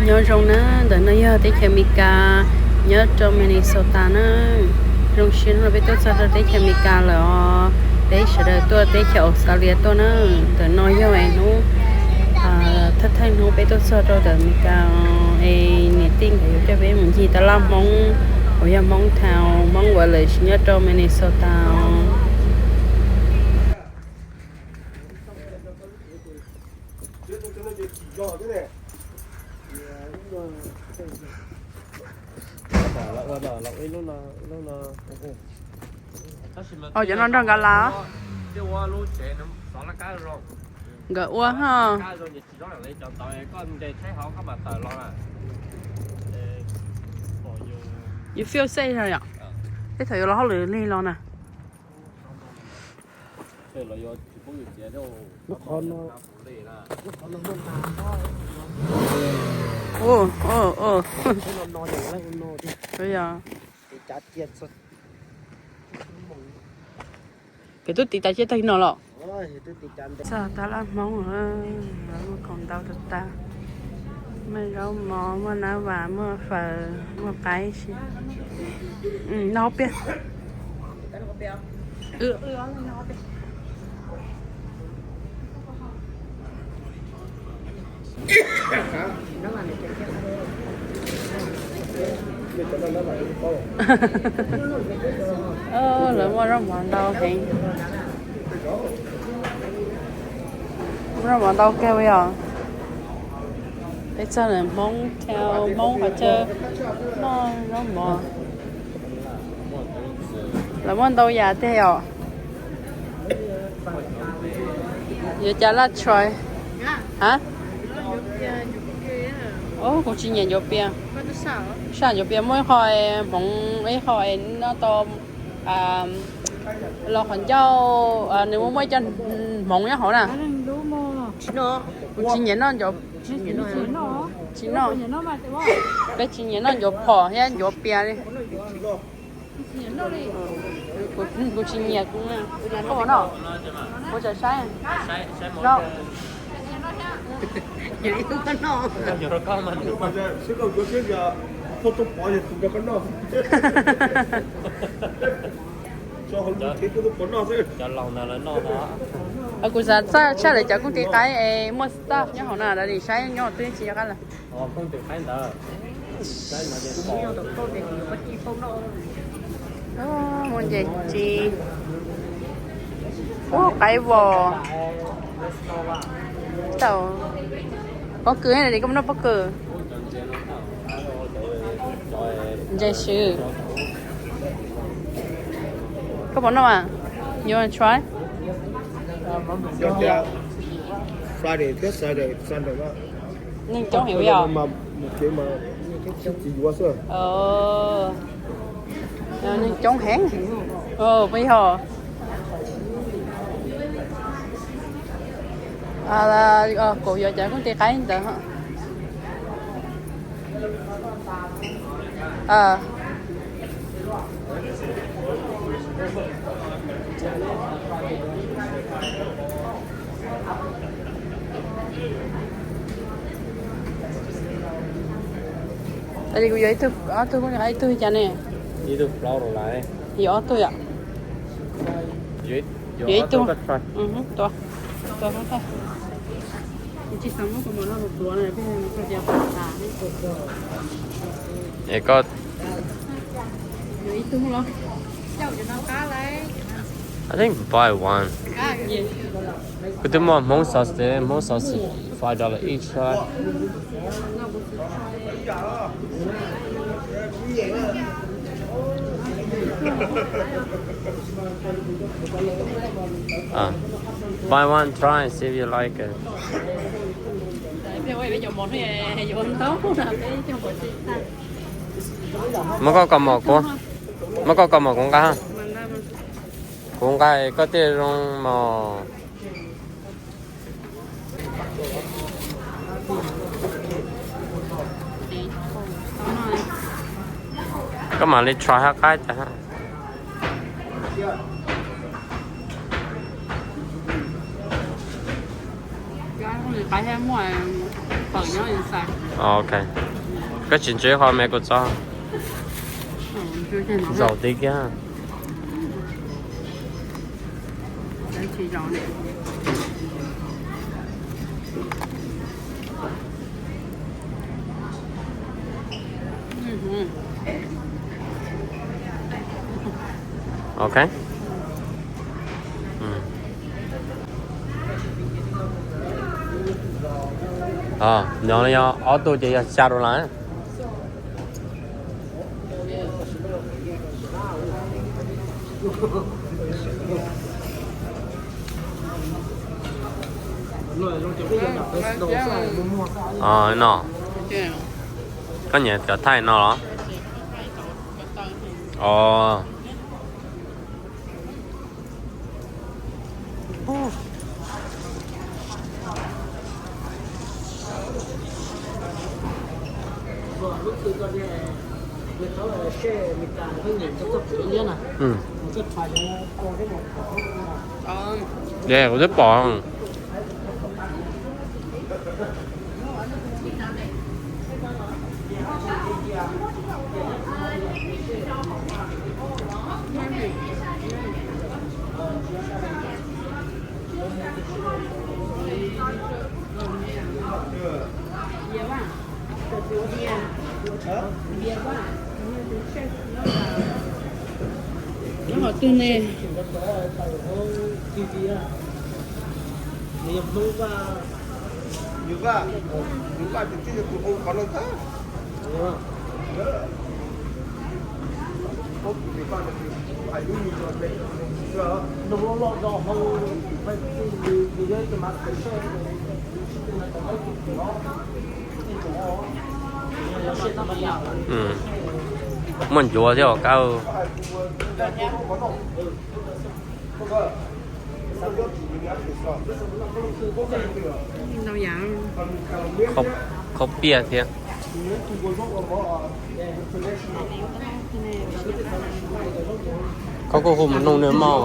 Nyob zoo na, ntawm no yog teb chaws Amelikas, nyob rau Minnesota na. Zoo siab hnub no peb tuaj txog rau teb chaws Amelikas lawm os. Peb sawv daws tuaj teb chaws Australia tuaj na. Ntawm no yog hnub thawj thawj hnub peb tuaj txog rau ntawm Amelikas es niam tij nkawd yuav coj peb mus ncig taj laj Hmoob uas yog Hmoob Town, Hmoob Village nyob rau Minnesota. Cov no nrog nkawd las. Nkawd ua ho. You feel safe yom? Tej thaum yuav los hauj lwm lig los na. Pem tub tiv tas cia tag no los? Txog taj laj Hmoob, muaj khoom ntau tas tas. Muaj zaub mov, muaj nab vas, muaj faws, muaj qaib si. No hauv pia. Lawv muaj zaub mov ntau heev. Muaj zaub mov ntau kawg li os. Peb txog lawm Hmoob Town, Hmoob qhov chaw noj zaub mov. Lawv muaj ntau yam tiag yom. Yuav cas laj try? Hab? Kuv tsis nyiam ncuav pias. Saj ncuav pias muaj ib qho hmoov ib qho no tau los qhov ncauj, nws muaj muaj ib co hmoov nyob hauv na. Kuv tsis nyiam noj ncuav, tsis noj, peb tsis nyiam noj ncuav phom thiab ncuav pias li. Kuv tsis nyiam, koj puas noj? Kuv tseem saib. Kuv xav tshaj lawv cov kooj tis qaib es muaj staff nyob hauv na, lawv nim saib nyob twb tsis nco qab lawm. Muaj ntses tsi, ub, qaib vos. Tau pob kws, koj puas noj pob kws? Ntses swb. Koj puas noj mas? You wanna try? Friday thiab Saturday, Sunday na. Neeg coob heev li os. Neeg coob heev. Puas yog? Kuv yuav cov kooj tis qaib ntawd. Kuv yuav ib tug, ob tug, ib tug li cas ne? Yuav ob tug yom? Yuav ib tug. Tua, tua. Es koj, I think buy one. Kuv twb muaj Hmoob sausage, Hmoob sausage five dollar each. Buy one, try and see if you like it. Muab koj kaus mom kuv, muab koj kaus mom kuv nqa. Kuv nqa koj tej zoo mos. Koj mam li try hab qab cas. Qab thiab muaj pawg nyob xais. Ok. Koj tsis ntsev qhov me kuv txob. Zaum ti kiag. Ok. Nyob yog ob tug ces yog xya dollar. No, koj nyiam cov thaij no los? Ov. Kuv twb pom. Nyob qhov twg ne? Muaj ncuav thiab os kab. Khaub piaj thiab. Koj kuj hu mus noog nws mog.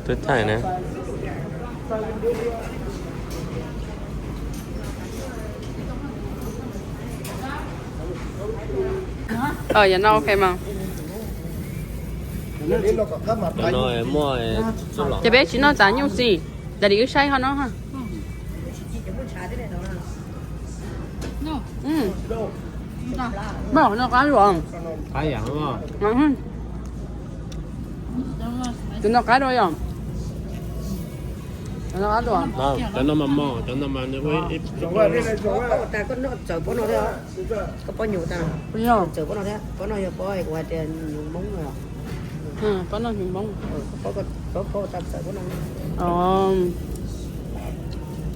Twb thaij na. Yog no ok mas. Ces peb tsis noj tsav nyuj xwb, tas li wb saib qhov no. Noj qab dua. Tus no qab dua yom. Cov no mas mos, cov no mas nws ua ib txawm pob no thiab. Koj pob nyuj tas, txawm pob no thiab, pob no yog pob kuv hais tias nyuj Hmoob no. Pob no nyuj Hmoob. Pob tas txawm pob no.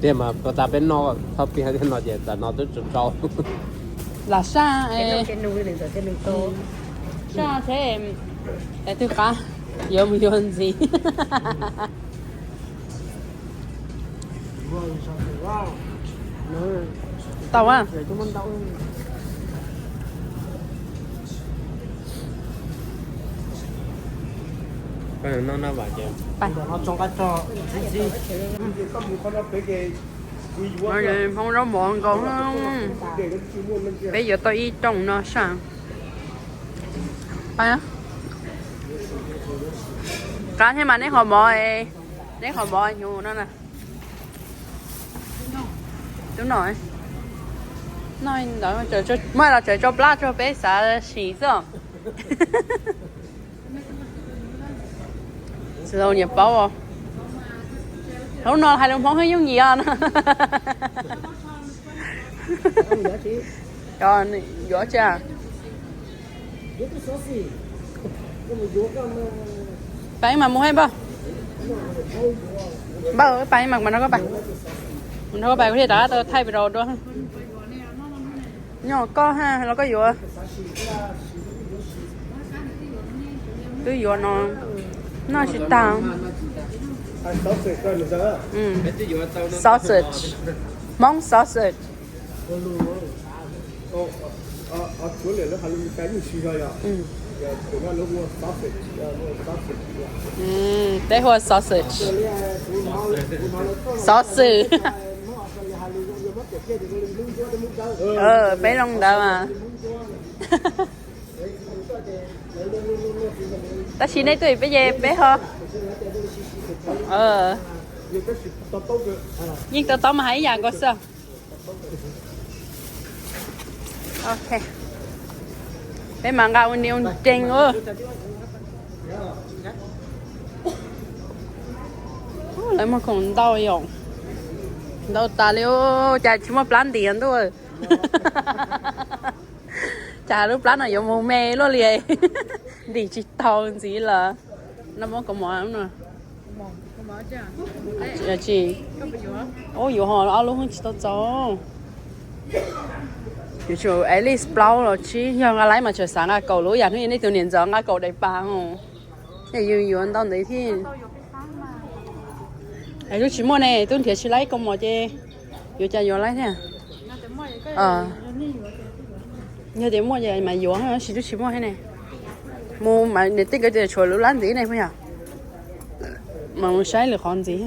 Tiag mas tas peb noj txhob piav tiag no ces tas no twb tsaus tsaus. Lam saj, saj thiab, es twg qab yuav mus yuav ntxiv. Tau a. Hmoob zaub mov nkaus. Peb yuav tau ib rooj no saj. Qab thiab mas neb qhov mov, neb qhov mov hnyuv no na. Tub no, muab los tseem tso plab rau peb xav sim xwb. Tsis tau nyiam paub. Hnub no hais lus Hmoob yooj yim os. Yuav tsi? Pais mas mus hais npawg. Npawg, pais mas mas nrog koj pais. Nrog koj pais kuv thiaj rov qab tau thaij video dua. Nyob koj ha los koj yuav. Twb yuav no, noj tsis tag. Sausage, Hmoob sausage. Teb hu ua sausage. Xov xwm. Peb zoo ntawd mas. Tab sis nej tuaj peb ces peb ho yeej to taub mas hais ib yam nkaus xwb. Ok, peb mas nqa ua niam ua nreeg ua. Lawv muag khoom ntau yom, ntau tas li, cas tsis muaj plab ntim ntuj. Cas lub plab no yuav mus me luaj li, ntim tsis tau ntxiv lawm. No muab kaus mom no. Tsis, yuav ho ob lub tsis tau txaus. Yuav tsum at least plaub los tsib, yog nqa laib mas tseem xav nqa kaum lub, yam hnub nej tus niam ntxawm nqa kaum daim pas os. Yus yuav ntau ntawd thiab. Es lub tsis muaj ne, twb nrhiav tsis laib kaus mom ces yuav cas yuav laib thiab. Yog tias muaj ces mas yuav, tab sis twb tsis muaj thiab ne. Mus mas niam tij nkawd tias tshuav lub lab ntxiv ne puas yog? Mas mus saib lwm qhov ntxiv.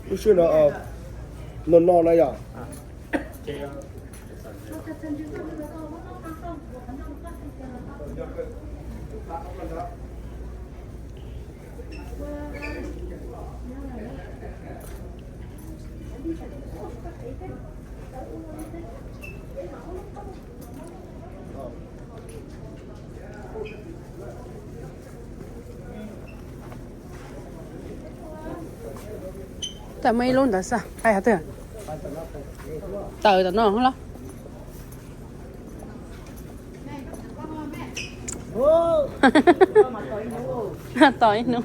Lub sij hawm no, no no na yom. Tawm muaj ib lub ntawd xwb, hais hais twg? Tawm tom no los? Tos ib hnub.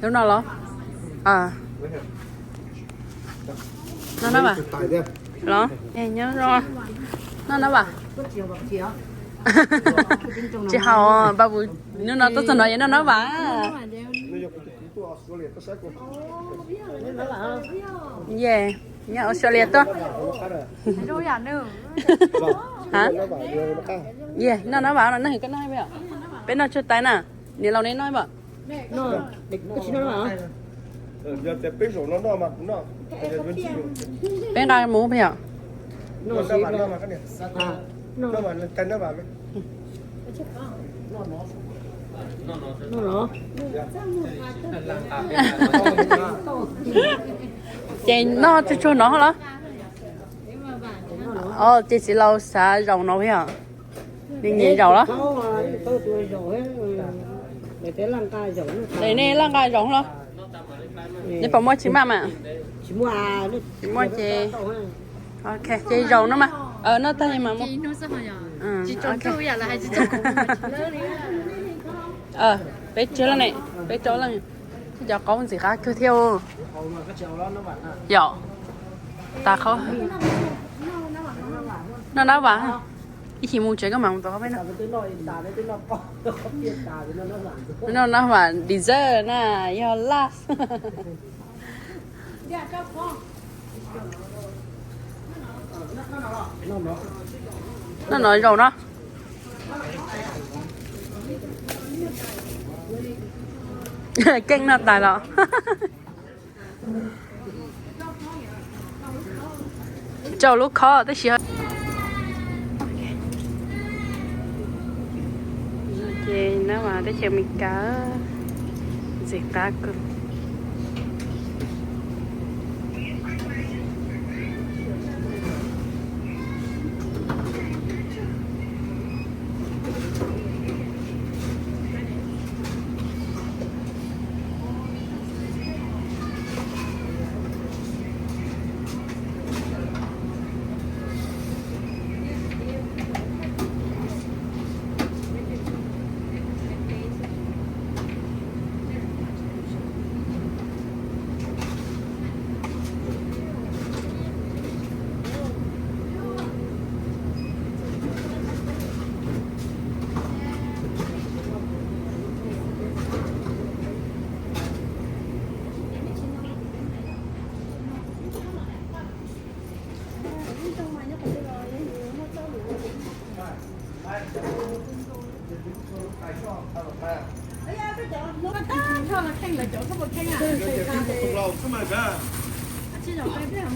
Lub no los? No no vas. Los, nyob zoo. No no vas. Tsis haus, npaj mus, hnub no tuaj txog no yuav no no vas. Yes, nyob Australia tuaj. Yes, noj no vas no, noj hwm koj noj, peb noj tshuaj tais na, niam laus ne noj mas. Peb nqa mus peb yom. Ces noj tsuag tsuag no los? Ces txiv laus xav zaum no peb yom. Nws nyiam zaum los? Nej laj nqa zaum los? Nej puas muaj tsis maj mas? Tsis muaj ces, ok ces zaum no mas. Noj tag mas muaj. Peb tsib leej ne, peb rau leej. Cov qaub ntxim qab kawg thiab. Yom, tas qhov. Noj nab vas, ib chim mus tsev koj mam mus tom qhov peb noj. Noj nab vas dessert na, yog last. Noj no zaum no. Keej noj tas los. Rau lub khob tab sis ces no mas teb chaws Amelikas ntxim qab kawg.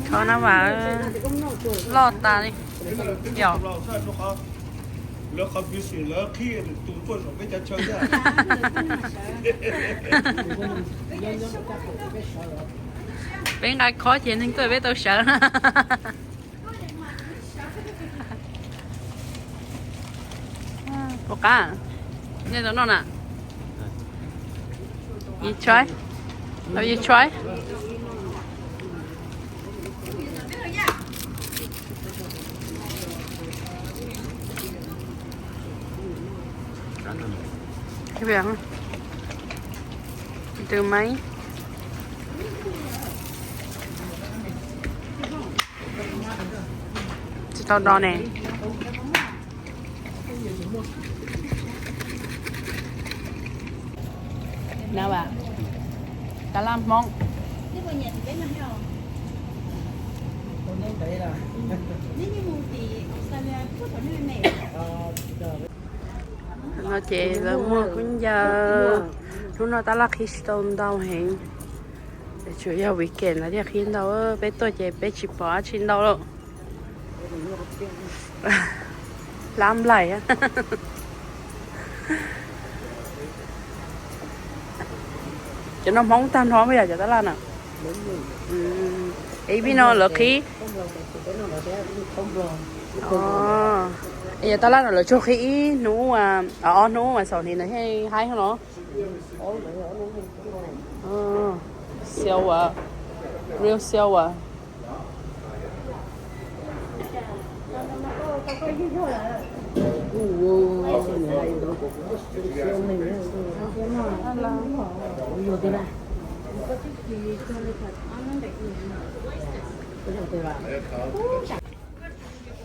Thov no mas loj tas li. Yog. Peb nqa khob ces neeg tuaj peb tau sawv. Puas qab? Nej tau noj na? You try? Have you try? Từ mấy? Tsis tau do nè. Nab a, tab laj Hmoob. No ces lawv muag kub ncaws. Hnub no tab laj qhib tsis tau ntau heev, tsuas yog weekend lawv thiaj qhib ntau. Peb tuaj ces peb tsis pom dab tsi ntau lawm. Hlab nplaim. Cov no Hmoob tag nrho puas yog cov tab laj na? Ib vij no lawv qhib. Yog tab laj no lawv tsuas qhib ib hnub, ob hnub mas xaus hli ntawd thiaj haib no. Silver, real silver.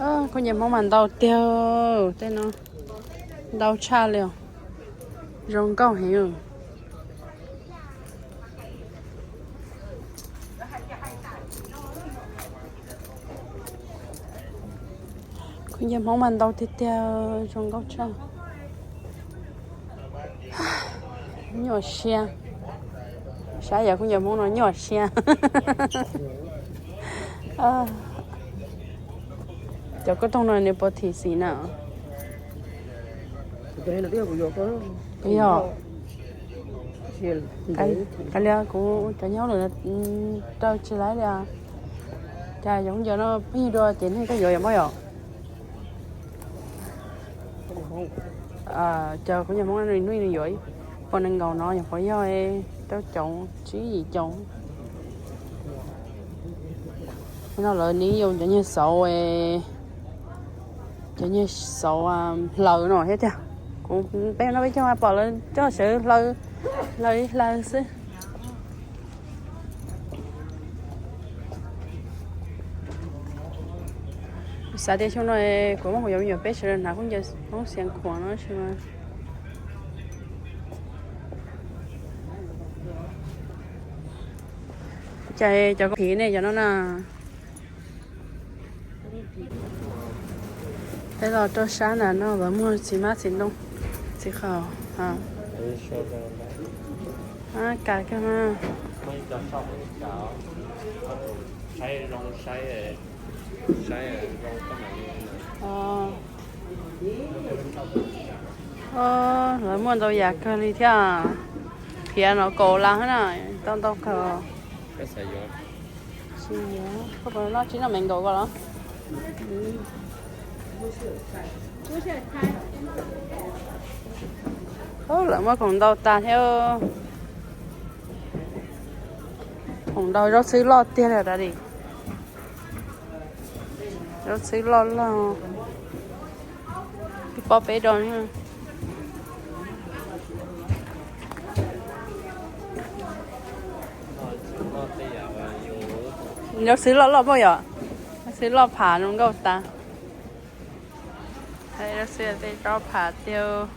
Khaub ncaws Hmoob mas ntau tiag, tej no ntau tshaj li os. Zoo nkauj heev. Khaub ncaws Hmoob mas ntau tiag tiag, zoo nkauj tshaj. Nyuaj siab. Saib yog khaub ncaws Hmoob no nyuaj siab. Cov koj tooj no nws puas thim xim na? Yog. Kav liam kuv cov nyob lawm rau tsis laib li. Cas yog khaub ncaws no pheej dua ces neeg tuaj yuav yom mog yom? Cas khaub ncaws Hmoob no nws yuav ib puas nees nkaum no, yog puas yog rau caum tsib yim caum. No lawv nws yuav cov nyuag xauv, cov nyuag xauv hlaws no thiab tiag. Kuv peb no peb coj pom lawv coj sawv hlaws, hlaws ib hlaws xwb. Kuv xav tias xyoo no kuv muab kuv cov me nyuam peb sawv daws hnav khaub ncaws Hmoob Xiav Khuam no tsis mas. Cas cov koj phiv nej cov no na. Peb los rau sab nram no lawv muag txiv hmab txiv ntoo, txiv qhaum. Kas kawg mas. Lawv muaj ntau yam kawg li thiab. Phiav no kaum las na, tau ntau kawg. Tsis yuav, koj puas noj tsis noj me nkaus ko los? Lawv muab khoom ntau tas thiab. Khoom ntau, zaub txhwb loj tiag li tas li. Zaub txhwb loj loj. Ib pob peb do. Zaub txhwb loj loj poj yom. Zaub txhwb loj pham zoo nkauj tas. Zaub txhwb tej zaub pham tiag.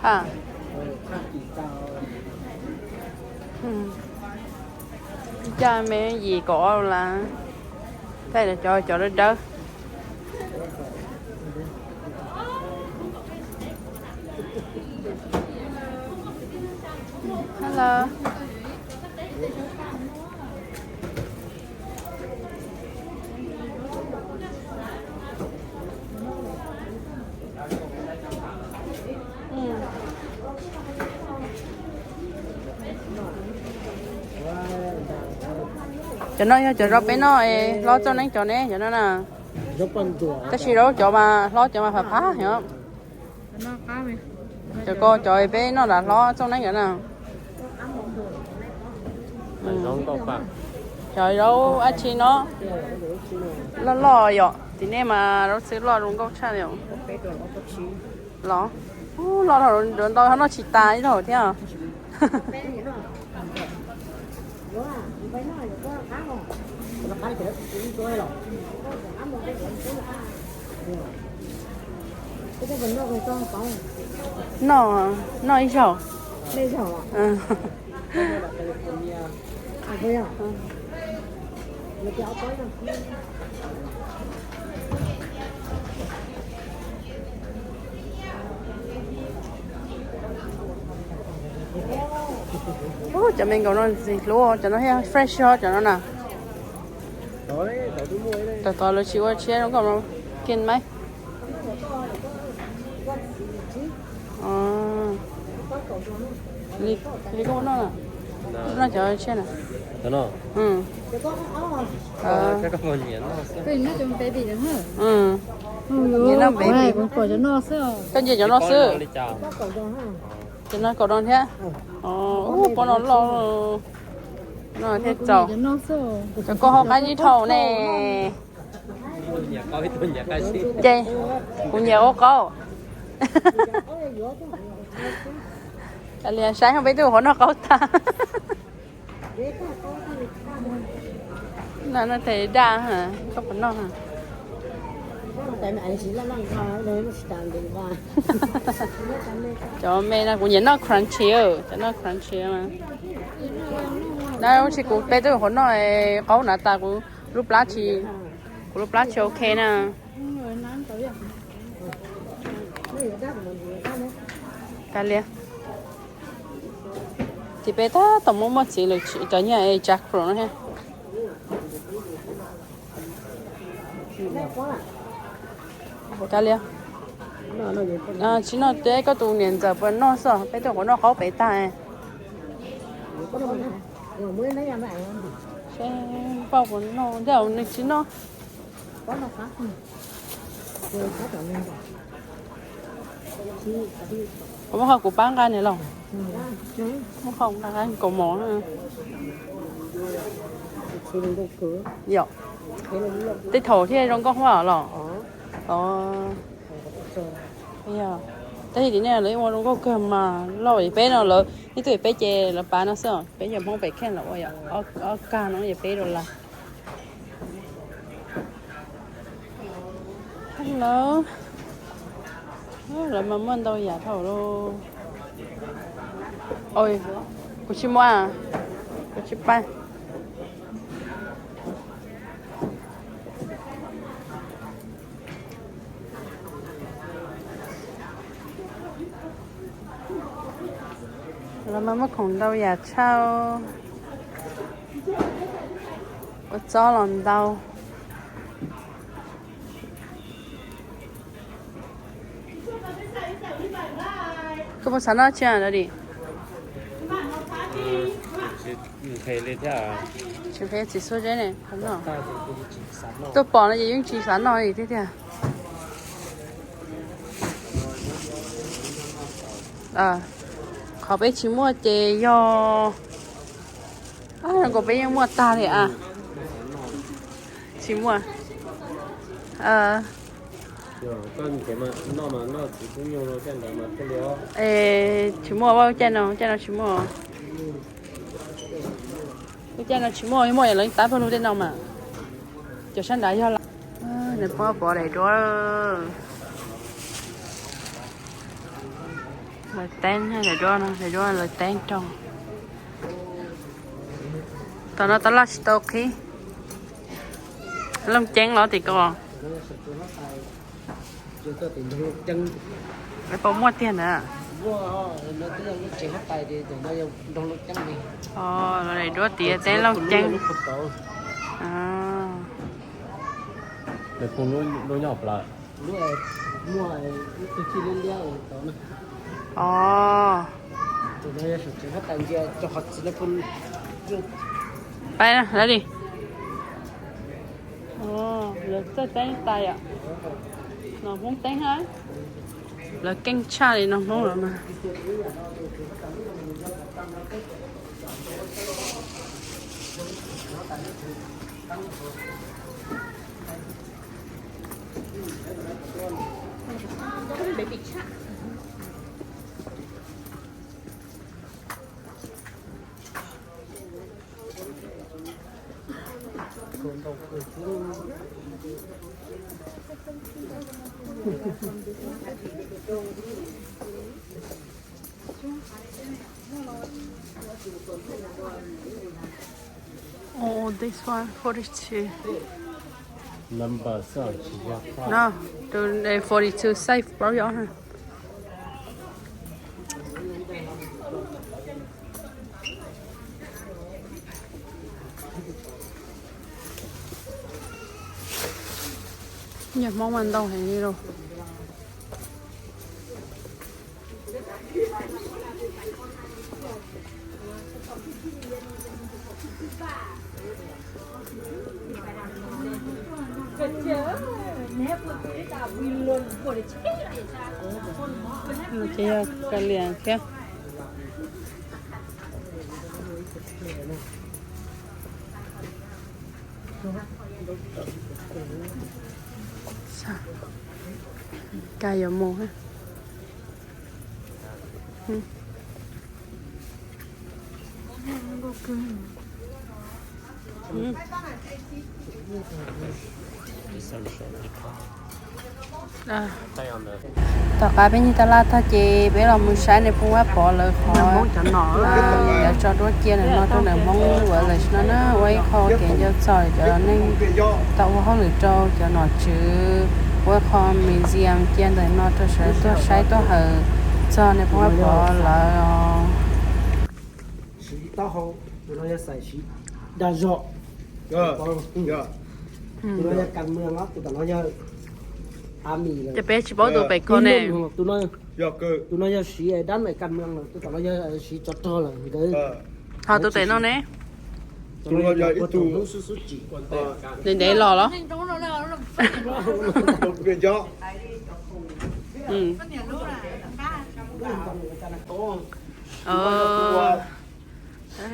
Ha. Caj me yim kaum ob las. Tej cov cov dawb dawb. Hello. Cov no yog cov zaub peb noj es hlob txaus neeb cov ne, cov no na. Tab sis zaub cov mas hlob cov mas phav phav yom. Cov ko cov peb noj nram hlob txaus neeb cov na. Cov zaub dab tsi no loj loj yom, tim nej mas zaub txhwb loj zoo nkauj tshaj yom. Los, loj loj ntau ho noj tsis tas ib zaug thiab. Noj, noj ib zaug. Ub, cov me nkaus no ntxim hlub, cov no thiaj fresh ho cov no na. Tom tod lawv tsis ua tshiab zoo nkauj no. Kiag mas. Li koj noj, noj cov tshiab na. Koj nyiam noj baby. Koj nyiam cov no xwb. Cov no kaum doos thiab. Ub, pob no loj no thiaj txaus. Cov ko hauv qab ib dhau ne. Ces kuv nyiam ua qaub. Kav liam saib ho peb twb ua qhov noj qaub tag. No no tes daj, koj puas noj? Cov me no kuv nyiam noj crunchy, cov noj crunchy mas. Dab tsi kuv peb twb ua qhov noj qaub hnav tas kuv lub plab tsis, kuv lub plab tsis ok na. Kav liam. Ces peb tab tom muaj muaj txiv lawm cov nyiaj es tsav krum no thiab. Kav liam. Tsis noj teb koj tus niam ntxawm puas noj xwb, peb twb ua qhov noj qaub pem tag. Seb Npauj puas noj, ntshe nws tsis noj. Kuv muab qhov kuv pab nqa niam laus. Muab qhov nqa nqa kaus mom. Yog, tej thaum thiaj zoo nkauj huaj los. Tab sis tim nej lawv yeej ua zoo nkauj kawg mas loj, peb no lawv ib tug peb ces lawv pav no xwb, peb yog Hmoob pem kheej lawv ua yom, ob kag no yog peb dollar. Lawv, lawv mas muaj ntau yam dhau lauj. Kuv tsis muaj, kuv tsis paib. Los mas muaj khoom ntau yam tshaj, ua txob los ntau. Koj puas xav noj tsi a Daddy? Tsis phem txiv xua zeb ne, tuaj pom no ces yeej tsis xav noj li thiab tiag. Qhov peb tsis muaj ces yog, zoo nkaus peb yeej muaj tag li a. Tsis muaj. Tsis muaj, caij no, caij no tsis muaj. Caij no tsis muaj, muaj yog lawv tab pag lug tej no mas. Cov sab nrad yog lawm. Nws pom pom daim duab. Lawv teeb, daim duab no, daim duab lawv teeb rau. Tam no tab laj tsis tau qhib. Looj ceeb los tim ko. Puas muaj tiag ntawd? Daim duab tiav teeb looj ceeb. Os. Pab, lawv li. Lawv txawj teeb tais yom. No Hmoob teeb hab. Lawv keej tshaj li no Hmoob los mas. Oh, this one, forty-two. Number xwb tsis yog price. No, to, eh, forty-two safe, bro, yog. Nyiaj Hmoob mas ntau heev li lauj. Ces yog ka lias thiab. Ka yuav mus. Tom qab peb nyiag taj laj tag ces peb los mus saib Nais Phoo Vaj Pov lawv qhov lawv tso duab cia no rau nam Hmoob ua lawm no na, ua ib qho kev nco txog cov neeg tau ua hauj lwm rau cov nom tswv, ua qho museum cia ntawm no rau sawv daws tuaj saib tuaj hawm txog Nais Phoo Vaj Pov lawv. Siv taub hau, tus no yog xais siv dag zog. Tus no yog kas mws os, tus tom no yog army lawm. Ces peb tsis paub tus pem ko ne. Tus no, tus no yog siv dab me kas mws lawm, tus tom no yog siv tsov rog lawm nkawd. Ho tus pem no ne? Tus no yog ib tug xub xub tsim. Ntev ntev los los?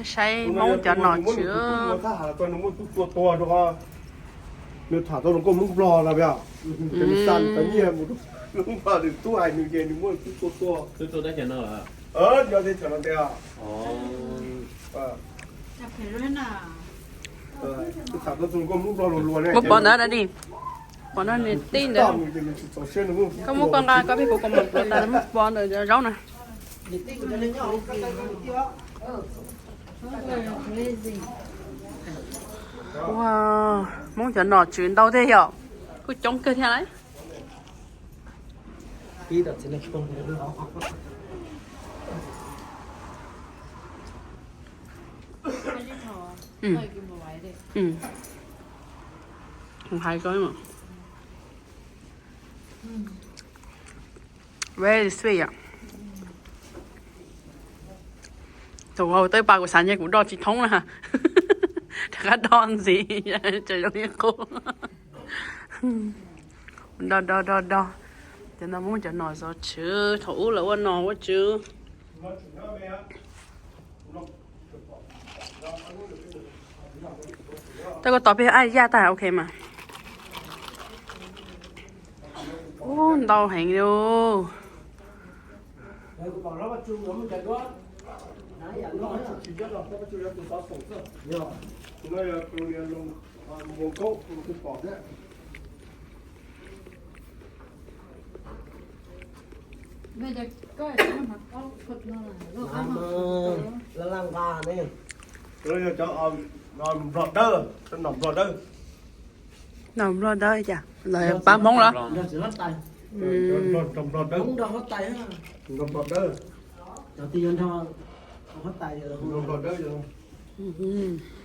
Saib Hmoob cov nom tswv. Nws tham tau hluas nkauj Hmoob Nplog no, nws xa tau nyiaj mus rau Hmoob Nplog, nws tub hais nws ces nws muab nws tub tua tuag. Nyob teb chaws no tiag. Tham tau tus hluas nkauj Hmoob Nplog luag luag ne. Muab pov ntawd da di. Pov no nws tij ntawd. Koj muab koj nqa koj peb puas kom mus pluav tas muab pov ntawd zaub na. Ua, Hmoob cov nom tswv ntau thiab yom, kuj coob kawg thiab lauj. Hais ko, very sweet yom. Thaum hau tawb pas kuv xav nyiag kuv do tsis thoob na. Rov qab do ntxiv, tseem zoo li qub. Do do do do. Cov no muab cov nom zov tswv, thaum ub lawv ua nom ua tswv. Tau koj tos peb ab yaj tag, ok mas. Ub, ntau heev li. Laj laj nqa ne. Cov Nplog dawb, cov nom Nplog dawb. Nom Nplog dawb cas? Lawv pab Hmoob los? Nplog dawb. Nplog dawb. Cov Nplog dawb.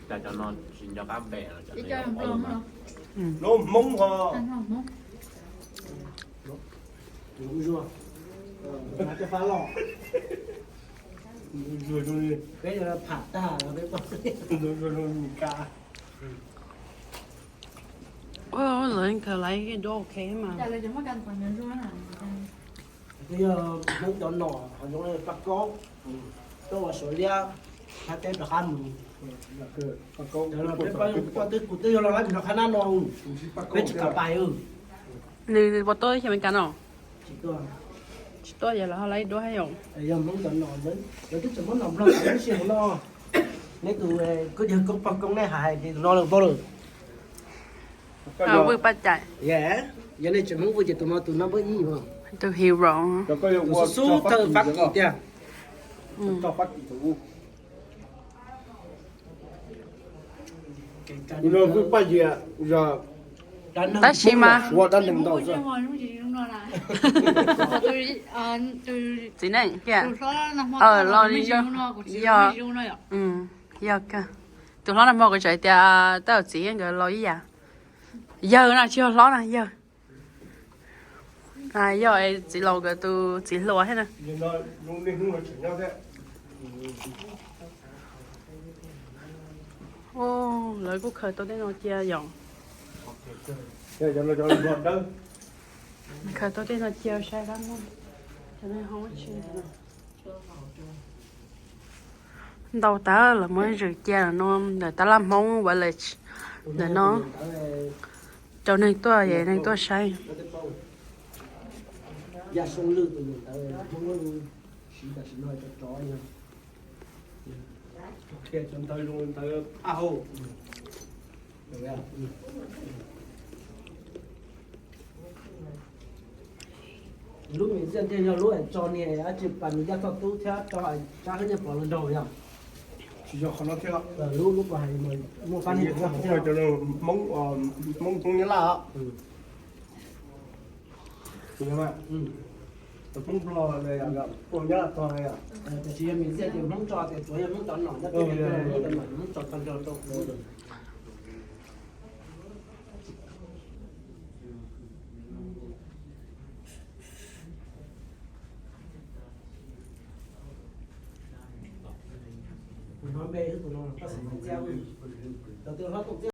Cas cov no tsis nco qab npe no, cov no Hmoob ho. Zuag zoo li, peb pham tag, peb pom zuag zoo li ka. Ua, lawv khaws laiv duab ok mas. Twb yog Hmoob cov nom ho zoo li paj kaub, tuaj ua Suav liab, thab teb rov qab mus. Peb poj twb kuv twb yog los lab nrog qhab nab no, peb tsis kam pais. Nws puas tuaj xyoo Amelikas no? Tsis tuaj, yog lawv ho laiv duab thiab yom? Yog Hmoob cov nom, lawv twb tseem muab nom Nplog txawv lub sij hawm no. Neb tus kuj yog koob pog koob, nej hais hais tias tus no lawm npaum lawm. Vwj Paj Cai. Yog nej tseem Hmoob vwj ces tus no tus no npawb ib, tus hero, tus xub xub thawj Fab Kis tiag. Tab sis mas, txiv neej kiag los yog, yog kawg. Tus hlob nag hmo kuv tseem tias tab tom txiv nkawd laus ib yam. Yawg na, tsis yog hlob na, yawg. Yog txiv laus nkawd tus txiv hluas thiab na. Lawv kuj khaws tau tej no cia yom. Khaws tau tej no cia saib dab muaj cov neeg ho tsis ntau tas, lawv muab zwm cia no ntawm tab laj Hmoob Village ntawm no, rau neeg tuaj es neeg tuaj saib. Lub museum thiaj yog lub tso niag dab tsi pas nws Yaj Thoj Tub thiab tso Tsab Hab Nyiaj Pov los nraug yog. Tsis yog qhov no thiab. Lub, lub ko hais muaj pab neeg Hmoob, Hmoob Hmoob Nyab Laj. Hmoob Nplog, Hmoob Nyab Laj tog. Tiam sis yog museum ces Hmoob tso tias tsuav yog Hmoob cov nom nyob tej, Hmoob tso tag nrho rau. Kuv hnov npe tus no, tab sis tsis paub tias, tus twg hlob tus txiaj.